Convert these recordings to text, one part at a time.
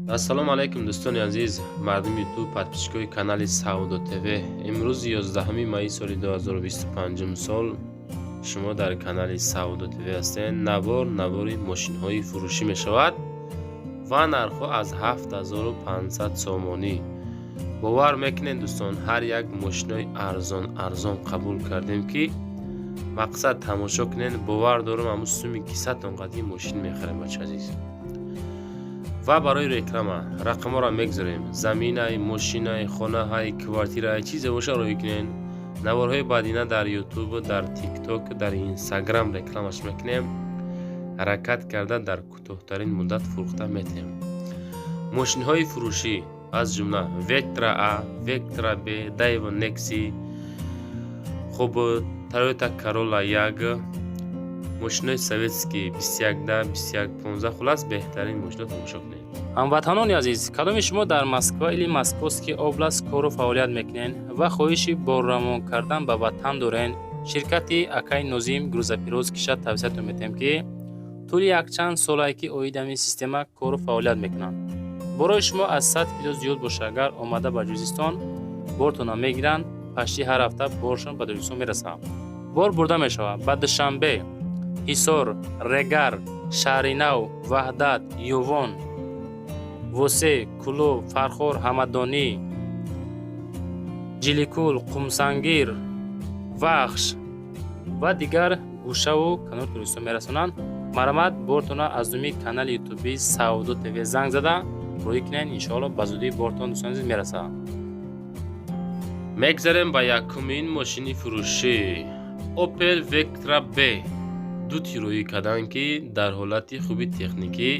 Ассалому алайкум, дӯстони азиз, мардуми Ютуб, подписчикои канали Савдо ТВ. Имрӯз 11 майи соли 2025 сол, шумо дар канали Савдо ТВ ҳастед. Навор навори мошинҳои фурӯшӣ мешавад ва нархҳо аз 7500 сомонӣ. Бовар мекунед, дӯстон, ҳар як мошинои арзон арзон қабул кардем, ки мақсад тамошо кунед. Бовар дорам, ҳамун суми кисатон қадри мошин мехарем, бача азиз. Ва барои реклама рақамҳоро мегузорем. Заминай, мошинай, хонаҳай, квартираи, чизе боша, роҳӣ кунед. Наворҳои баъдина дар Ютуб, дар Тикток, дар Инстаграм рекламаш мекунем. Ҳаракат карда, дар кӯтоҳтарин муддат фурӯхта метиҳем. Мошинҳои фурӯшӣ, аз ҷумла Вектра А, Вектра Б, Дайво Некси, хуб, Тойота Королла як, мошинои советский 21, 21, 15, хулас, беҳтарин мошино тамошо кунед. Ҳамватанони азиз, кадоми шумо дар Москва или Московский область кору фаъолият мекунед ва хоҳиши борравон кардан ба ватан доред, ширкати акаи Нозим грузоперевозкиша тавсиятон метиҳем, ки тӯли якчанд солае ки оид ҳамин система кору фаъолият мекунанд. Борои шумо аз 100 кило зиёд боша, агар омада ба Тоҷикистон бортона мегиранд, пашти ҳар ҳафта боршон ба Тоҷикистон мерасад. Бор бурда мешавад ба Душанбе, Ҳисор, Регар, Шаҳринав, Ваҳдат, Ёвон, Восе, Кӯлоб, Фархор, Ҳамадонӣ, Ҷиликул, Қумсангир, Вахш ва дигар гӯшаву канори Тоҷикистон мерасонанд. Марҳамат, бортона аз номи канали ютуби Савдо ТВ занг зада роҳӣ кунед. Иншоалло, ба зудӣ бортон, дӯстони азиз, мерасад. Мегзарем ба якумин мошини фурӯшӣ. Опел Вектра Б, ду тироӣ кардан, ки дар ҳолати хуби техникӣ,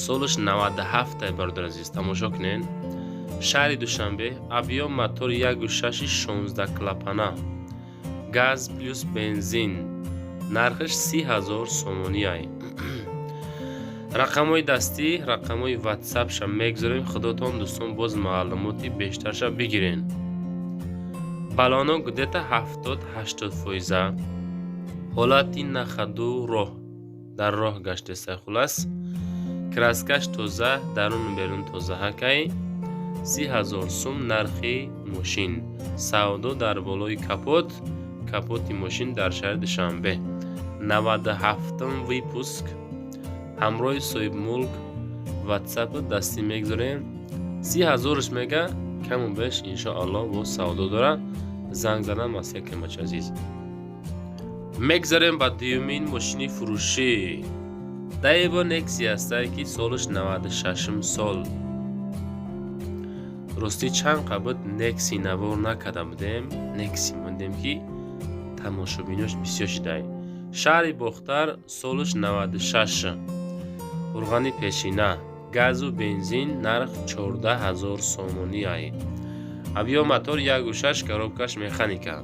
солаш 97, бародар азиз, тамошо кунед. Шаҳри Душанбе, объём мотор 1,6, 16 клапана, газ плюс бензин, нархаш 30 000 сомониай. Рақамҳои дастӣ, рақамҳои ватсапша мегузорем, худотон, дӯстон, боз маълумоти бештарша бигирен. Баллоно где-то 70-80 фоиза, ҳолати на ходу, роҳ дар роҳ гаштеста. Хулас, краскаш тоза, даруну берун тоза ҳакай. 30 000 сум нархи мошин. Савдо дар болои капот, капоти мошин дар шаҳри Душанбе, 97-ум выпуск. Ҳамроҳи соҳибмулк ватсапу дастӣ мегузорем. 30 000-ш мега, каму беш, иншоалло, боз савдо дора. Занг задан маслиҳат кунем, бача азиз. Мегзарем ба дуюмин мошини фурӯшӣ. Даево Некси ҳастае, ки солаш 96-ум сол. Ростӣ, чанд қабл Некси навор накарда будем, Некси мондем, ки тамошобинош бисёр шидай. Шаҳри Бохтар, солаш 96, қурғани пешина, газу бензин, нарх 14 000 сомониай. Объём мотор 1,6, коробкаш механика.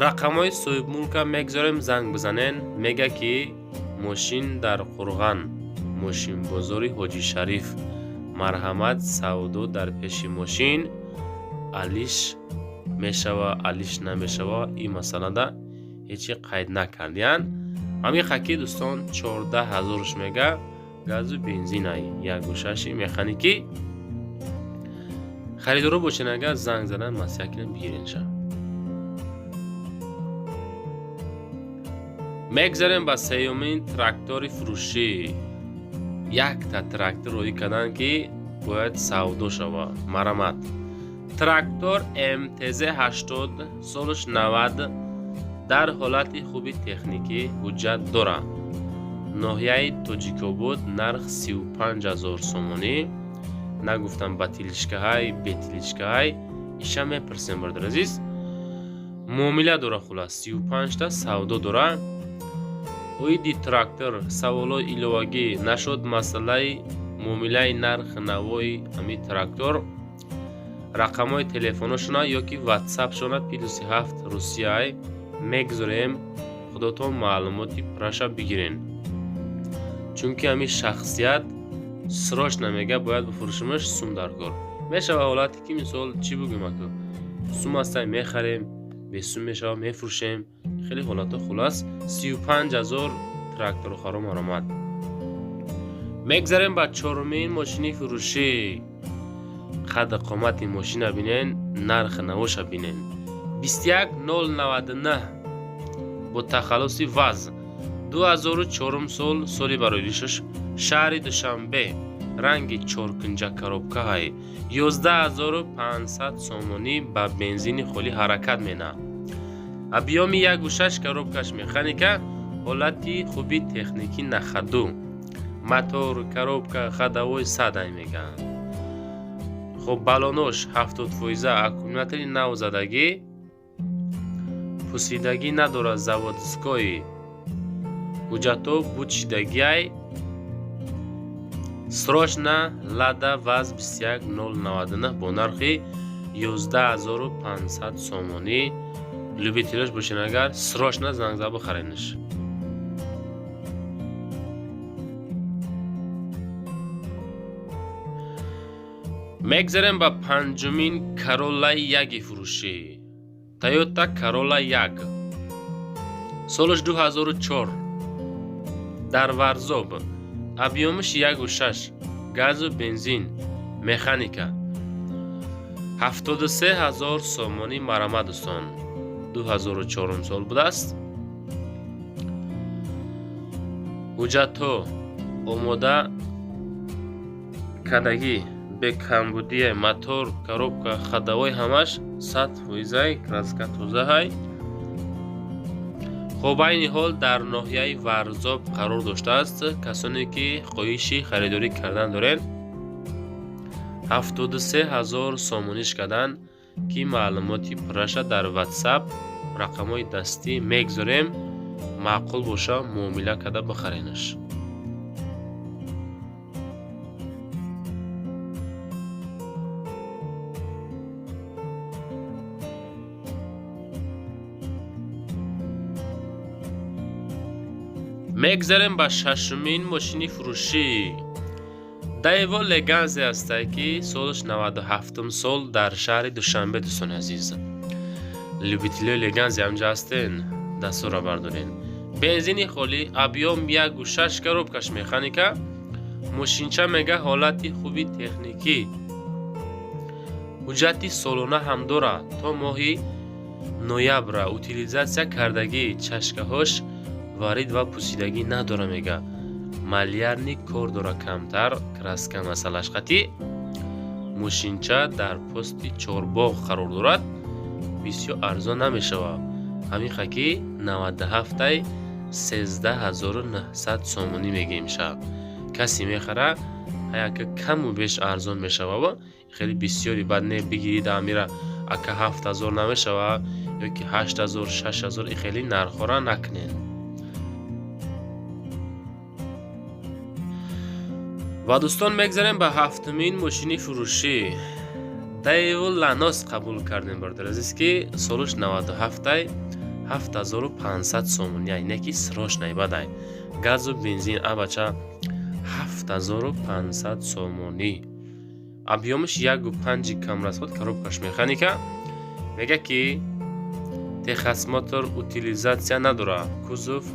Рақамҳои соҳибмулка мегузорем, занг бизанен. Мега, ки мошин дар Қурған, мошинбозори Ҳоҷи Шариф. Марҳамат, савдо дар пеши мошин алиш мешава, алиш намешава, ин масъалада ҳечи қайд накардиянд. Ҳамин хаки, дӯстон, 14 000-ш мега, газу бензинай, 1,6-и механикӣ. Харидоро бошен, агар занг задан маслиҳат кунем, бигиренша. Мегзарем ба сеюмин трактори фурӯшӣ. Якта трактор роҳӣ карданд, ки бояд савдо шавад. Марамат, трактор МТЗ 80, солаш 90, дар ҳолати хуби техникӣ, ҳуҷҷат дорад. Ноҳияи Тоҷикобод, нарх 35 000 сомонӣ. Нагуфтам, ба тележкаҳай, бе тележкаҳай, иша мепурсем, бародар азиз. Муомила дора, хулас, 35-та савдо дора. Оиди трактор саволҳои иловагӣ нашуд, масъалаи муомилаи нархи навои ҳамин трактор, рақамҳои телефоношона ёки ватсапшона, +7 Русияй, мегузорем, худотон маълумоти пурраша бигирен, чунки ҳамин шахсият срочно мега, бояд бифурӯшимаш, сум дар кор мешава. Ҳолате ки, мисол, чӣ бугӯем, аку сум ҳастай, мехарем, бесум мешава, мефурӯшем, хеле ҳолатҳо. Хулас, 35 000 тракторхаро, маромад. Мегзарем ба чорумин мошини фурӯшӣ. Қадду қомати мошина бинен, нархи навоша бинен. 21099 бо тахаллуси ВАЗ, 2004 сол, соли бароидишаш, шаҳри Душанбе, ранги чоркунҷа, коробкаҳай, 11 500 сомонӣ, ба бензини холӣ ҳаракат мена. Объёми 1,6, коробкаш механика, ҳолати хуби техникӣ, на ходу, мотор, коробка, ходовой садай мегӯянд. Хоб, баллонош 70%, аккумулятори нав задагӣ, пусидагӣ надорад, заводской, ҳуҷҷатҳо буд шидагиай. Срочно Лада ВАЗ 21099 бо нархи 11 500 сомонӣ. Любителош бошен агар, срочно занг зада бихаренаш. Мегзарем ба панҷумин Кароллаи яги фурӯшӣ. Тойота Каролла як, солаш 2004, дар Варзоб, объёмаш 1,6, газу бензин, механика, 73 000 сомонӣ марама. Дӯстон, 2004 сол будааст. Ҳуҷҷатҳо омода кардагӣ, бекамбудие, мотор, коробка, ходовой ҳамаш 100%-ай, краска тозаҳай. Хоб, айни ҳол дар ноҳияи Варзоб қарор доштааст. Касоне ки хоҳиши харидорӣ кардан доред, 73 000 сомониш кардан, ки маълумоти пурраша дар Ватсап рақамҳои дастӣ мегзорем. Маъқул боша, муомила карда бихаренаш. Мегзарем ба шашумин мошини фурӯшӣ. Даево Леганзе ҳастае, ки солаш 97 сол, дар шаҳри Душанбе. Дӯстони азиз, любителои Леганзе ҳамҷа ҳастен, дастура бардорен. Бензини холӣ, объём 1,6, коробкаш механика. Мошинча мега ҳолати хуби техникӣ, ҳуҷҷати солона ҳам дорад то моҳи ноябра, утилизация кардагӣ, чашкаҳош варид ва пусидагӣ надора. Мега малярный кор дора камтар, краска масъалаш қатъӣ. Мошинча дар пости Чорбоғ қарор дорад. Бисёр арзон намешавад, ҳамин хаки 97-ай 13 900 сомонӣ мегӯем ша. Касе мехара, аяка каму беш арзон мешавад, хеле бисёри бад не бигирид. Амира ака, 7000 намешавад ё ки 8000, 6000, хеле нархҳоро накунед. Ва дӯстон, мегзарем ба ҳафтумин мошини фурӯшӣ. Даеву Ланос қабул кардем, бародар азиз, ки солаш 97-ай, 7500 сомонӣ, ай не ки срочный бадай, газу бензин абача, 7500 сомонӣ, объёмаш 1,5 камрасход, коробкаш механика. Мега ки техосмотр, утилизация надора, кузов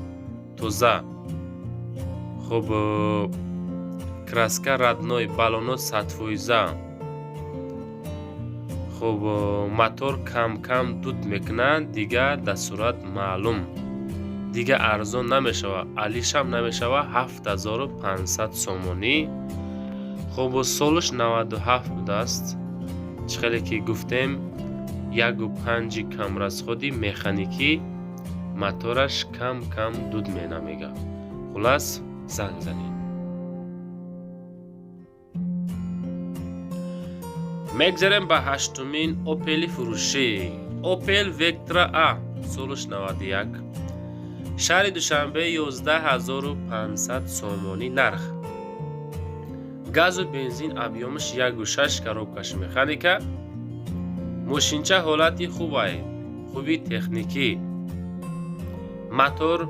тоза. Хуб, краска родной, баллоно 100%. Хуб, мотор кам-кам дуд мекунад, дигар дар сурат маълум. Дига арзон намешавад, алишам намешавад, 7500 сомонӣ. Хуб, солаш 97 будааст. Чӣ хеле ки гуфтем, 1,5 камрасходи, механикӣ, мотораш кам-кам дуд менамега. Хулас, занг занед. Мегзарем ба ҳаштумин Опели фурӯшӣ. Опел Вектра А, солаш 91, шаҳри Душанбе, 11 500 сомонӣ нарх, газу бензин, объёмаш 1,6, коробкаш механика. Мошинча ҳолати хубай, хуби техникӣ, мотор,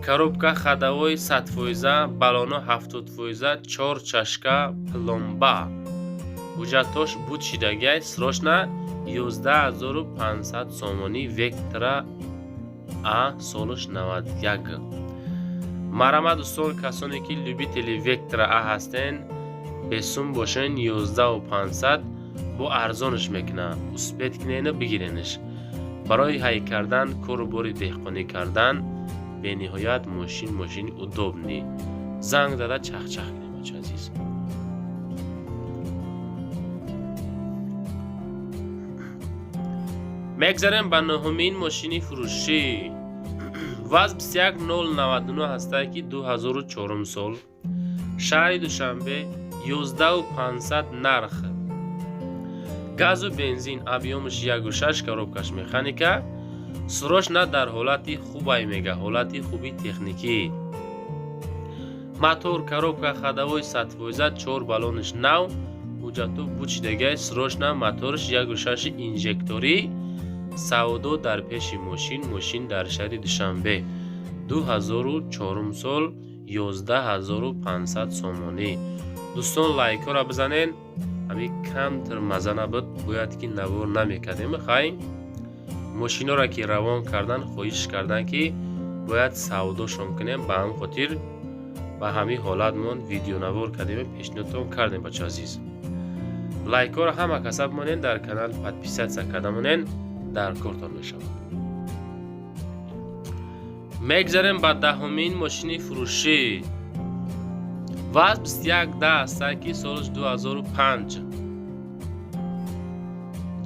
коробка, ходовой 100%, баллоно 70%, чор чашка, пломба, ҳуҷҷатҳош буд шидагиай. Срочно 11 500 сомонӣ, Вектра А, солаш 91. Марама, дӯстон, касоне ки любители Вектора А ҳастен, бесум бошен, 11 500 бо арзонаш мекунад. Успеть кунену бигиренаш. Барои ҳай кардан, кору бори деҳқонӣ кардан бениҳоят мошин, мошини удобный. Занг зада чахчах кунем, бача азиз. Мегзарем ба нуҳумин мошини фурӯшӣ. ВАЗ 21099 ҳастае, ки 2004 сол, шаҳри Душанбе, 11 500 нарх, газу бензин, объём аш 1,6, коробка ш механика, срочно дар ҳолати хубай мега, ҳолати хуби техникӣ, мотор, коробка, ходовой 100%, чор баллонаш нав, ҳуҷҷату бучидагай, срочно моторш 1,6 инжекторӣ. Савдо дар пеши мошин. Мошин дар шаҳри Душанбе, 2004 сол, 11 500 сомонӣ. Дӯстон, лайкҳоро бизанен. Ҳамин камтар маза набуд, бояд ки навор намекардем. Хай, мошинҳоро ки равон кардан, хоҳиш кардан, ки бояд савдошон кунем. Ба ҳамин хотир ба ҳамин ҳолатмон видеонавор кардем, пешниҳодтон кардем. Бача азиз, лайкҳоро ҳама каса бимонен, дар канал подписаться карда монен, дар кортон мешавад. Мегзарем ба даҳумин мошини фурӯшӣ. ВАЗ 2110 ҳастае, ки солаш 2005,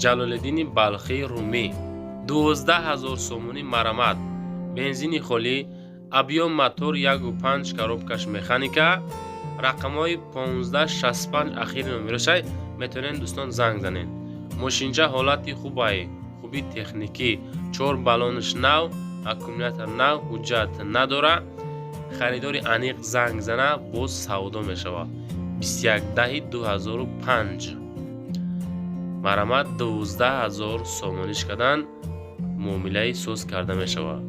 Ҷалолиддини Балхӣ, Румӣ, 12 000 сомонӣ марамат, бензини холӣ, объём мотор 1,5, коробка ш механика, рақамҳои 1565 ахири номерошай. Метавонед, дӯстон, занг занед. Мошинча ҳолати хубай, хуби техникӣ, чор баллонаш нав, аккумулятор нав, ҳуҷҷат надора. Харидори аниқ занг зана, боз савдо мешавад. 21.10.2005 марамат, 12 000 сомониш кардан, муомилаи соз карда мешавад.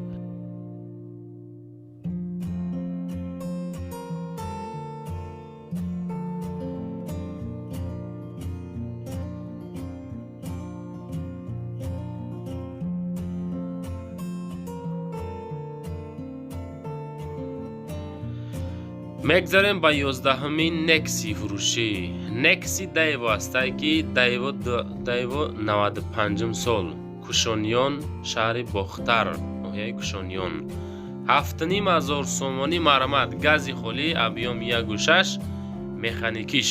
Мегзарем ба 11-умин Некси фурӯшӣ. Некси Даево ҳастае, ки Даево, 95-ум сол, Кушониён, шаҳри Бохтар, ноҳияи Кушониён, 7500 сомонӣ марамат, гази холӣ, объём 1,6, механикиш.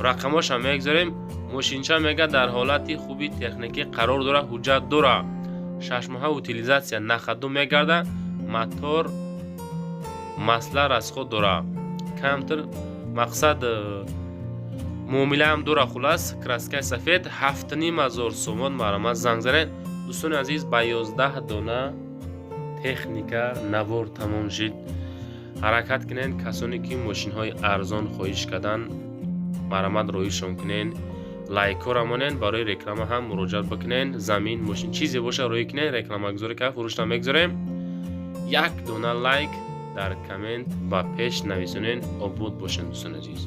Рақамошам мегзарем. Мошинча мега дар ҳолати хуби техникӣ қарор дора, ҳуҷҷат дора, шашмоҳа утилизация, на ходу мегарда, мотор масла расход дора камтар, мақсад муомилаам дора. Хулас, краска и сафед, 7500 сомон марамат. Занг занед, дӯстони азиз. Ба 11 дона техника навор тамом шид. Ҳаракат кунед, касоне ки мошинҳои арзон хоҳиш кардан, марамат роҳишон кунед, лайкҳоро монед, барои реклама ҳам муроҷиат бикунед. Замин, мошин, чизе боша, роҳӣ кунед, рекламагузорӣ кард, фурӯшта мегузорем. Як дона лайк дар коммент ба пеш нависонед. Обод бошед, дӯстони азиз.